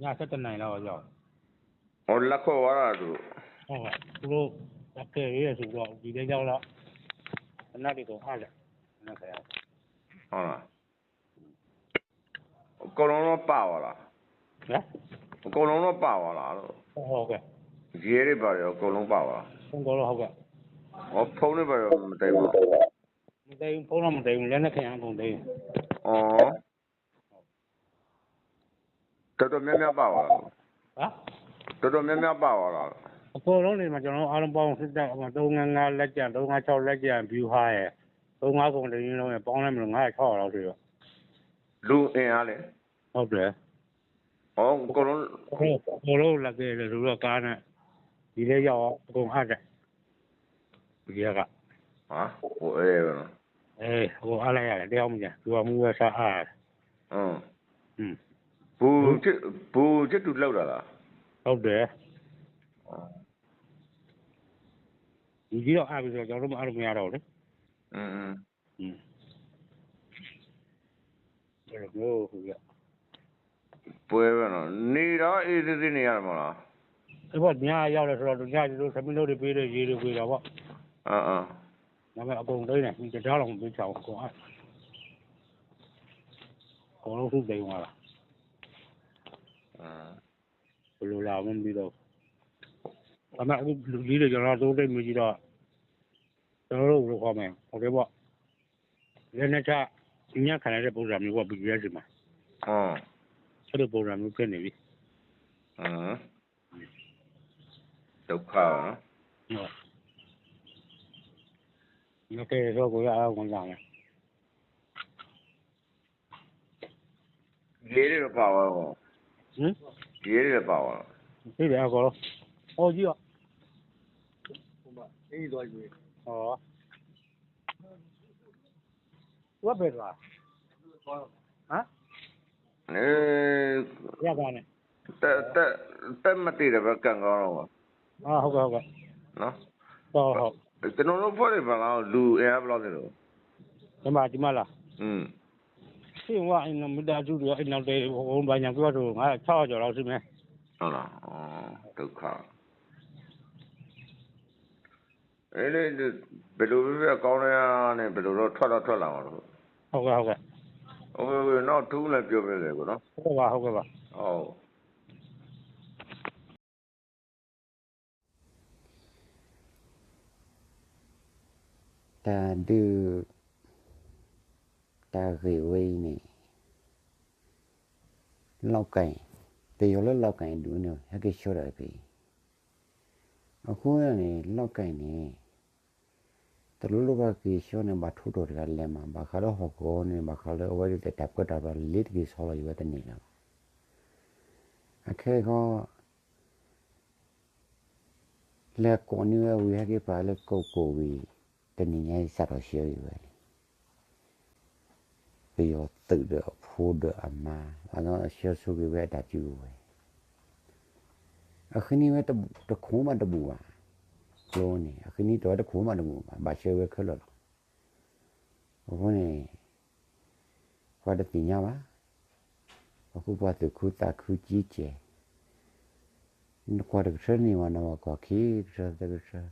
ညါဆၢတနံၤလီၤ, အိၣ်လၢခိၣ်ဝါလီၤ, ကျိ အကဲၤဝဲစူၤဒီး ဒ်လဲၣ်ယီၤလီၤ, အနၢ်ဒ်ကိးအါလဲၣ်, ကိးလီၤပာ်ဝဲလီၤ, ကိးလီၤပာ်ဝဲလီၤ, ယဲဒ်ဘၣ်ဒီးကိးလီၤပာ်ဝဲလီၤ, အဖိန့ၣ်ဘၣ်ဒီးမတၤ, မတၤဖိလီၤမတၤ လၢနခဲအံၤကိးတၢ် တော်တော်များများပါပါလား, တော်တော်များများပါပါလား, အကိးလီၤန့ၣ် မၤကၠီၤလီၤ အားလုံးပေါင်း စစ်တပ် သုံးငါးငါး လက်ကျန် သုံးငါးခြောက် လက်ကျန် ဗျူဟာရယ်, သုံးငါးခုနစ် တနည်းလုံးရယ် ပေါင်းလိုက်မယ်ဆို ငါးရာခြောက်ရာလောက်ရှိတယ်, လူအင်အားလေ, ဟုတ်တယ်, အကုန်လုံး, အကုန်လုံးလာကဲတယ်ဆိုတော့ ကားနဲ့, ဒီထဲရောက်အောင် အကုန်အပ်တယ်, ဒီက, အဲ, အကုန်အပ်လိုက်ရတယ် တယောက်မကျန် သူကမူဝဲစားအပ်ရတယ်, อืม, อืม, ပူ, ပူချစ်သူလုပ်တာလား, ဟုတ်တယ်, လူကြီးတော့အပ်ပြီဆိုတော့ ကျွန်တော်တို့မအပ်လို့မရတော့ဘူးလေ, อืม, อืม, อืม, အဲ့လိုမျိုးဆိုပြီးတော့, ပွဲပဲနော်, နေတော့အေးသေးသေးနေရတယ်မဟုတ်လား, အဲ့ဘက်ညရောက်တယ်ဆိုတော့ သူညကျတော့ သမီးတို့တွေပေးတယ် ရေတွေပေးတာပေါ့, အင်း, အင်း, ဒါပေမဲ့အကုန်သိမ်းတယ် ဒီတံတားလုံးမပေးချင်ဘူး အကုန်အပ်, အကုန်လုံးသူ့သိမ်းသွားတာ, အင်း, ဘယ်လိုလာမှန်းမသိတော့ဘူး, ဒါပေမဲ့အခုလူကြီးတွေကျွန်တော်တို့သိပ်မကြည့်တော့, ကျွန်တော်တို့ဘယ်လိုခေါ်မလဲ ဟိုတည်းပေါ့, လက်နက်ချညံ့ခံရတဲ့ပုံစံမျိုးပေါ့ ပီဒီအက်ဖ် ဆီမှာ, အင်း, အဲ့လိုပုံစံမျိုးဖြစ်နေပြီ, အင်း, ဒုက္ခနော်, ဟုတ်, ငါကဲတော့ကိုရအောင်ဝင်လာမယ်, ရေတွေပါပါဘူး, ဟမ်, ရေတွေပါပါလား, ရှိတယ်အကုန်လုံး, အိုးကြီးอ่ะ, ဟော, ဝက်ပဲသွား, ဟမ်, အဲ, ရပါနဲ့, တက်, တက်, တက်မတည်တယ်ပဲ ကံကောင်းတော့ပါ, အာ, ဟုတ်ကဲ့, ဟုတ်ကဲ့, နော်, ဟုတ်, ဟုတ်, ကျွန်တော်တို့အဖွဲ့တွေပါလား လူအင်အားဘယ်လောက်လဲ, ဒီမှာ, ဒီမှာလား, อืม, ရှိရင်ဝါအိမ်တော်မိသားစုတွေအိမ်တော်တွေဟိုဘာညာပြောဆိုငါးရာခြောက်ရာကျော်လောက်ရှိမယ်, ဟုတ်လား, ဒုက္ခ အဲ, ဘယ်လိုဖြစ်ဖြစ်အကောင်းထဲကနေ ဘယ်လိုတော့ထွက်တော့ထွက်လာမှာတော့, ဟုတ်ကဲ့, ဟုတ်ကဲ့, ဟုတ်ကဲ့, နောက်ထူးလည်းပြောပြတယ်ပေါ့နော်, ဟုတ်ကဲ့ပါ, ဟုတ်ကဲ့ပါ, ဟုတ်, တၢ်ဒုး, တၢ်ဂ့ၢ်ဝဲအံၤန့ၣ်, လောက်ကိုင်, ပယီၤလၢလောက်ကိုင်ဒုးန့ၣ် ဟဲက့ၤဆှၢဒီးဖဲအံၤ, အဃိန့ၣ် လောက်ကိုင်န့ၣ် တလိၣ်လိၣ်ဘၣ်က့ၤဆှၢန့ၣ် ဘၣ်ထိၣ်တီၤတဂၤလဲၤမး ဘၣ်ဃးလၢဟီၣ်ကဝီၤန့ၣ် ဘၣ်ဃးလၢအဝဲဒၣ်တၢ်ပၢတၢ်ပြးလ့ၤတက့ၤဆီလီၤ ယဝဲတန့ၢ်လၢၤဘၣ်. အခဲအံၤခီ လဲၤကိးန့ၢ်ဝဲဝံၤ ဟဲက့ၤပာ်လၢကိးကိးဝံၤ တနံၤညါအံၤစးထီၣ်ဆှၢက့ၤဝဲလံ. ပယီၤသုးဒီးအဖိဒီးအမါ အဆှၢဆိက့ၤဝဲအတၢ်စုကဝဲၤ, အဃ့န့ၢ်ဝဲတခိၣ်မးတဘူၣ်ဘၣ်. ကျိန့ၣ် အဃ့န့ၢ်တဝဲတခိၣ်မးတဘူၣ်ဘၣ် ဘၣ်ဆှၢဝဲခဲလၢာ်လီၤ. အဃိန့ၣ် ပှၤတသ့ၣ်ညါဘၣ်. အဃိပှၤသုးခုသးခုကံကဲၤ, နကွၢ်တကထၢန့ၣ်ဝဲ နဝဲကွၢ်ခံကထၢသၢကထၢ,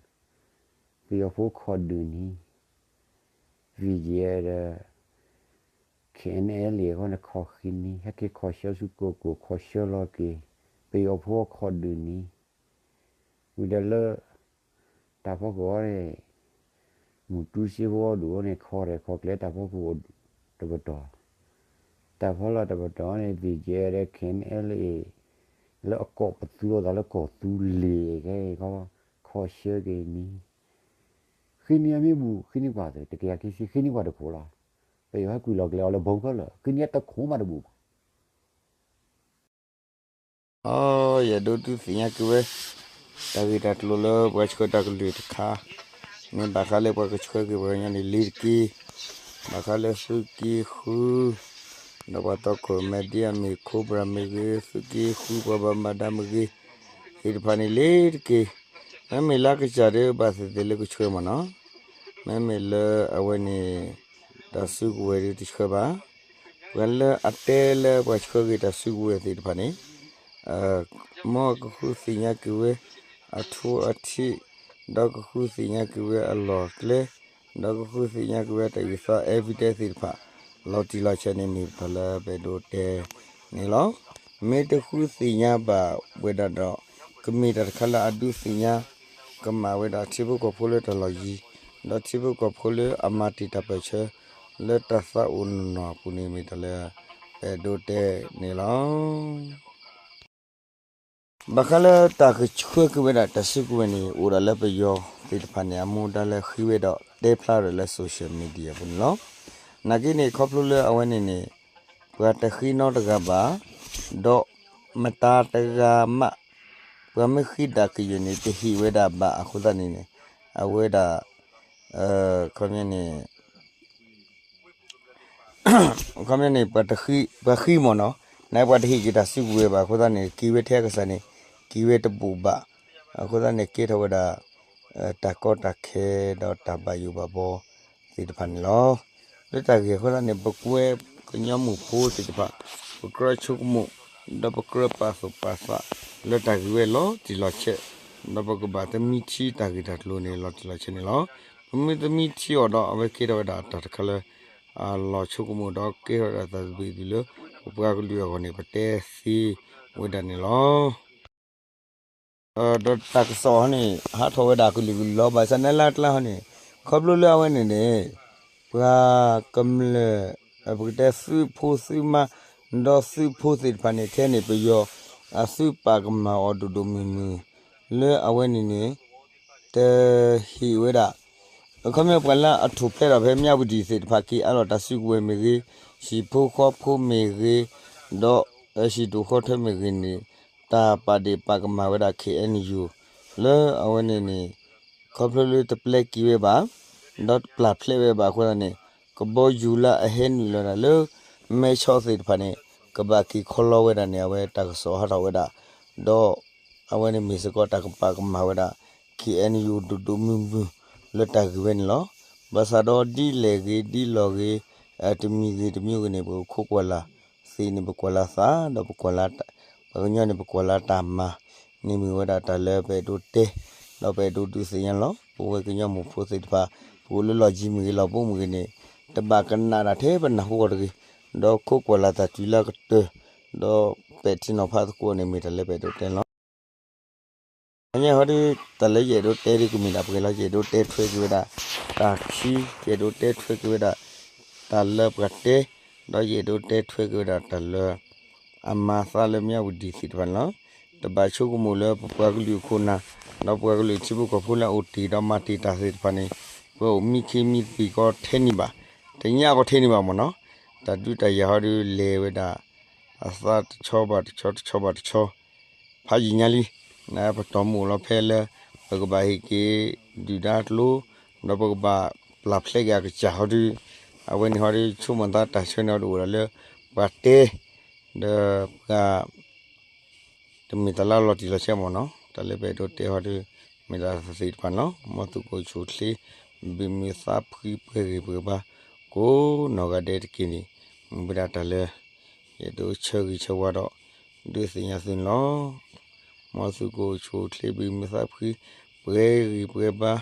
ပယီၤဖိခိးဒုးနံၤ, ဝံၤယဲဒီး ခဲအံၤန့ၣ် လံာ်အဃိန့ၣ် ခိးဃံနံၤ ဟဲက့ၤခိးဆှၢဆူကိးကိး ခိးဆှၢလီၤက့ၤ, ပယီၤဖိခိးဒုးနံၤ, ဝံၤဒီးလၢ တၢ်ဖီခိၣ်အံၤန့ၣ် မူတူစ့ဖိအဒူၣ်န့ၣ် ခိးရဲၣ်ခိးကျဲၤတၢ်ဖီခိၣ်တပတီၢ်, တၢ်ဖီလာ်တပတီၢ်န့ၣ် ဝံၤယဲဒီး ခဲအံၤန့ၣ် လံာ် လၢအကိးပသူအသးလၢကီၢ်သူလ့ၤခဲအံၤခီ, ခိးဆှၢက့ၤနံၤ, ဃ့န့ၢ်အမ့ၢ်ဘူၣ် ဃ့န့ၢ်ကွၢ်သုး တကယၤခံဆံ ဃ့န့ၢ်ကွၢ်တခိၣ်လီၤ. ပယီၤဟဲကွံာ်လီၤကျဲၤအီၤလၢဘီခဲလၢာ် ဃ့န့ၢ်တခိၣ်မးတဘူၣ်ဘၣ်. အိ ယဒိးတုၤသ့ၣ်ညါက့ၤဝဲ တၢ်ဂ့ၢ်တၢ်ကျိၤလၢပှၤဆှၢတၢ်ကလုၢ်တခါ, မ့ၢ်ဘၣ်ဃးလၢပှၤကဆှၢက့ၤပှၤကညီန့ၣ်လ့ၤတက့ၢ်, ဘၣ်ဃးလၢသုးက့ဃု ဒီးပှၤသီခိၣ်မဲာ်ဒံအမ့ၢ် Cobra မ့ၢ်ဂ့ၤ, သုးက့ဃုပှၤဘၣ်မူဘၣ်ဒါမ့ၢ်ဂ့ၤ, သ့ၣ်တဖၣ်န့ၣ်လ့ၤတက့ၢ်. မ့မ့ၢ်လၢကစၢ်ဒုးဘၣ်သ့ၣ်သ့ၣ်လၢကဆှၢမ့ၢ်နီၤ, မ့မ့ၢ်လၢအဝဲန့ၣ် တၢ်စုကဝဲၤဒုးတဆှၢဘၣ်. ပှၤလၢအတဲလၢပှၤဆှၢက့ၤတၢ်စုကဝဲၤသ့ၣ်တဖၣ်န့ၣ်, မ်ကဃုသ့ၣ်ညါက့ၤဝဲအထူအထံး, ဒီးကဃုသ့ၣ်ညါက့ၤဝဲအလီၢ်အကျဲ, ဒီးကဃုသ့ၣ်ညါက့ၤဝဲတၢ်အုၣ်သး evidence သ့ၣ်တဖၣ် လီၤတံၢ်လီၤဆဲးန့ၣ်မ့ၢ်တၢ်လၢပအဲၣ်ဒိးတဲန့ၣ်လီၤ. မ့ၢ်တဃုသ့ၣ်ညါဘၣ်ဝဲဒၣ်ဒီး ကမ့ၢ်တၢ်တခါလၢအဒုးသ့ၣ်ညါ ကမၣ်ဝဲဒၣ်ထံဖိကီၢ်ဖိလၢတၢ်လီၢ်ယံၤ, ဒီးထံဖိကီၢ်ဖိလၢအမၤတ့ၢ်တၢ်ပၢၢ်ဆၢ လၢတၢ်သးအိၣ်နီၢ်နီၢ်အပူၤန့ၣ် မ့ၢ်တၢ်လၢပအဲၣ်ဒိးတဲန့ၣ်လီၤ. ဘၣ်ဃးလၢတၢ်ကဆှၢက့ၤဝဲဒၣ်တၢ်စုကဝဲၤန့ၣ် အိၣ်ဒၣ်လၢပယီၤသ့ၣ်တဖၣ်န့ၣ် အမူဒါလၢဃ့ဝဲဒီးတဲဖျါဒီးလၢ social media ပူၤန့ၣ်လီၤ. နာ်က့န့ၣ် ခီဖျိလၢအဝဲန့ၣ်န့ၣ် ပှၤတဃ့နီတဂၤဘၣ်, ဒီးမတၤတဂၤမး ပှၤမ့ၢ်ဃ့ဒၣ်ကယဲၢ်န့ၣ် တဟ့ၣ်ဝဲဒၣ်ဘၣ်အဃိသတးန့ၣ်န့ၣ် အဝဲဒၣ် ခီပညီန့ၣ် ခီပညီန့ၣ် ပှၤဃ့မ့ၢ်နီၤ, နပှၤတဟ့ၣ်က့ၤတၢ်စုကဝဲၤဘၣ်အဃိသတးန့ၣ် က့ၤဝဲထဲအကစၢ်န့ၣ် က့ၤဝဲတဘူးဘၣ်, အဃိသတးန့ၣ် ကဲထီၣ်ဝဲဒၣ် တၢ်ကီတၢ်ခဲဒီးတၢ်ဘၣ်ယိၣ်ဘၣ်ဘီသ့ၣ်တဖၣ်န့ၣ်လီၤ. လၢတၢ်ဂ့ၢ်အဃိသတးန့ၣ် ပကွဲကညီမိၢ်ဖိသ့ၣ်တဖၣ် ပကြၢးဆိကမိၣ် ဒီးပကြၢးပာ်သူၣ်ပာ်သး လၢတၢ်ဂ့ၢ်ဝဲလီၤတံၢ်လီၤဆဲး, ဒီးပကဘၣ်သမံထံတၢ်ဂ့ၢ်တၢ်ကျိၤန့ၣ် လီၤတံၢ်လီၤဆဲးန့ၣ်လီၤ. ပမ့ၢ်သမံထံအီၤဒီး အဝဲကဲထီၣ်ဝဲဒၣ်တၢ်တခါလၢ အလီၤဆိကမိၣ်ဒီးကဲထီၣ်ဝဲဒၣ်တၢ်သဘံၣ်သဘုၣ်လၢ ပပှၤကလုာ်အဂီၢ်န့ၣ် ပတဲသ့ဝဲဒၣ်န့ၣ်လီၤ. ဒီးတၢ်ကစီၣ်ဟီန့ၣ် ဟးထီၣ်ဝဲဒၣ်ကလုာ်ကလုာ်လီၤ. ဘၣ်ဆၣ်န့ၣ်လၢအကျါဟီန့ၣ် ခီဖျိလၢအဝဲန့ၣ်န့ၣ် ပှၤကမျၢၢ် ပကတဲသုးဖိသုးမါ ဒီးသုးဖိသ့ၣ်တဖၣ်န့ၣ် ထဲန့ၣ်ပယီၤ အသုးပာ်ကမၣ်အီၤဒိၣ်ဒိၣ်မုၢ်မုၢ် လၢအဝဲန့ၣ်န့ၣ် တဟ့ၣ်ဝဲဒၣ် အခီပညီပှၤလၢအထူၣ်ဖျဲးထီၣ်ဖဲမၠးဝတံၣ်သ့ၣ်တဖၣ် က့ၤအးလီၤတၢ်စုကဝဲၤမ့ၢ်ဂ့ၤ, ဟံၣ်ဖိဃီဖိမ့ၢ်ဂ့ၤ, ဒီးဟံၣ်ဒိၣ်ဃီထွဲမ့ၢ်ဂ့ၤန့ၣ် တၢ်ပာ်ဒ့ၣ်ပာ်ကမၣ်ဝဲဒၣ် ခ့ၣ်အဲၣ်ယူၣ် လၢအဝဲန့ၣ်န့ၣ် ခီဖျိလၢတပျဲက့ၤဝဲဘၣ်, ဒီးတပျၢ်ဖျဲးဝဲဘၣ်အဃိသတးန့ၣ် ကဘီယူၤလၢအဟဲနုာ်လီၤဒၣ်လၢ မဲဆီးသ့ၣ်တဖၣ်န့ၣ် ကဘၣ်က့ၤခီလီဝဲဒၣ်န့ၣ် အဝဲတၢ်ကစီၣ်ဟးထီၣ်ဝဲဒၣ်, ဒီး အဝဲန့ၣ်မ့ၢ်စ့ၢ်ကီးတၢ်ကပာ်ကမၣ်ဝဲဒၣ် ခ့ၣ်အဲၣ်ယူၣ် ဒိၣ်ဒိၣ်မုၢ်မုၢ် လၢတၢ်ဂ့ၢ်ဝဲန့ၣ်လီၤ. ဘၣ်ဆၣ်ဒီးဒ်လဲၣ်ဂ့ၤ ဒ်လဲၣ်ဂ့ၤ တမံၤဂ့ၤတမံၤဂ့ၤန့ၣ် ပကခိးကွၢ်လၢ်သ့န့ၣ် ပကွၢ်လၢ်သး ဒီးပကွၢ်လၢ် ပှၤကညီန့ၣ် ပကွၢ်လၢ်တၢ်မၤန့ၣ်မ့ၢ်ဝဲဒၣ်တၢ်လၢပအဲၣ်ဒိးတဲ ဒီးပအဲၣ်ဒိးဒုးသ့ၣ်ညါလီၤ. ပဝဲကညီမိၢ်ဖိသ့ၣ်တဖၣ် ပအိၣ်လၢလီၢ်ယံၤမ့ၢ်ဂ့ၤ လီၢ်ဘူးမ့ၢ်ဂ့ၤန့ၣ် တဘၣ်ကနၣ်တၢ်ထဲပနၢ်ဟူအီၤတဂ့ၤ, ဒီးခိးကွၢ်လၢ်တၢ်တုၤလၢအကတၢၢ်, ဒီးပဲာ်ထံနီၤဖးသကိးန့ၣ် မ့ၢ်တၢ်လၢပအဲၣ်ဒိးတဲလီၤ. အညါဟီဒီး တၢ်လၢယအဲၣ်ဒိးတဲဒ်ကမ့ၢ်ဒၣ် ပကလဲၤယအဲၣ်ဒိးတဲထွဲက့ၤဝဲဒၣ် တၢ်ခံ, ယအဲၣ်ဒိးတဲထွဲက့ၤဝဲဒၣ် တၢ်လၢပှၤတဲ, ဒီးယအဲၣ်ဒိးတဲထွဲက့ၤဝဲဒၣ်တၢ်လၢ အမၤသးလၢမၠးဝတံၣ်သ့ၣ်တဖၣ်န့ၣ်လီၤ. တဘၣ်ဆိကမိၣ်လၢပပှၤကလုာ်အခိၣ်နၢ် ဒီးပှၤကလုာ်ထံဖိကီၢ်ဖိလၢအအိၣ်တ့ၢ်ဒီးမၤတ့ၢ်တၢ်သ့ၣ်တဖၣ်န့ၣ် ပအိၣ်မံခ့မံသပ့ၤကီထဲန့ၣ်ဘၣ်, တညၣ်ကီထဲန့ၣ်ဘၣ်မ့ၢ်နီၤ. တၢ်ဒုးတၢ်ယၤဟီဒီးလဲၤဝဲဒၣ် အသးတဆီဘၣ်တဆီ တဆီဘၣ်တဆီ ဖးယံာ်ညါလံ. ပတီၢ်မုၢ်အိၣ်လီၤဖဲလၢ ပကဘၣ်ဟ့ၣ်က့ၤ ဒုၣ်ဒါကျိ ဒီးပကဘၣ်ပျၢ်ဖျဲးက့ၤအကစၢ်ဟီဒီး အဝဲန့ၣ်ဟီဒီး ဆိကမိၣ်သးတၢ်ဆၢန့ၣ်ဟီဒီးအိၣ်ဒၣ်လၢ ပှၤတဲ ဒီးပှၤ တမ့ၢ်တၢ်လၢလီၤတံၢ်လီၤဆဲးမ့ၢ်နီၤ. တၢ်လၢပအဲၣ်ဒိးတဲဟီဒီး မ့ၢ်တၢ်သ့ၣ်တဖၣ်န့ၣ်လီၤ. မ်သုကအိၣ်ဆူၣ်အိၣ်ချ့ ဘၣ်မုာ်သးဖှံပှဲၤဂ့ၤပှဲၤဘါ ကိးနီၢ်ဂၤဒဲးတက့ၢ်န့ၣ် မ့ၢ်ဝဲဒၣ်တၢ်လၢ ယအဲၣ်ဒိးဆၢဂ့ၤဆၢဝါဒီး ဒုးသ့ၣ်ညါသုန့ၣ်လီၤ. မ်သုကအိၣ်ဆူၣ်အိၣ်ချ့ ဘၣ်မုာ်သးဖှံ ပှဲၤဂ့ၤပှဲၤဘါ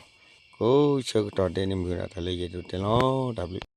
ကိးဆၢကတီၢ်ဒဲးန့ၣ် မ့ၢ်ဝဲဒၣ်တၢ်လၢယအဲၣ်ဒိးတဲလီၤ. တၢ်ဘျုး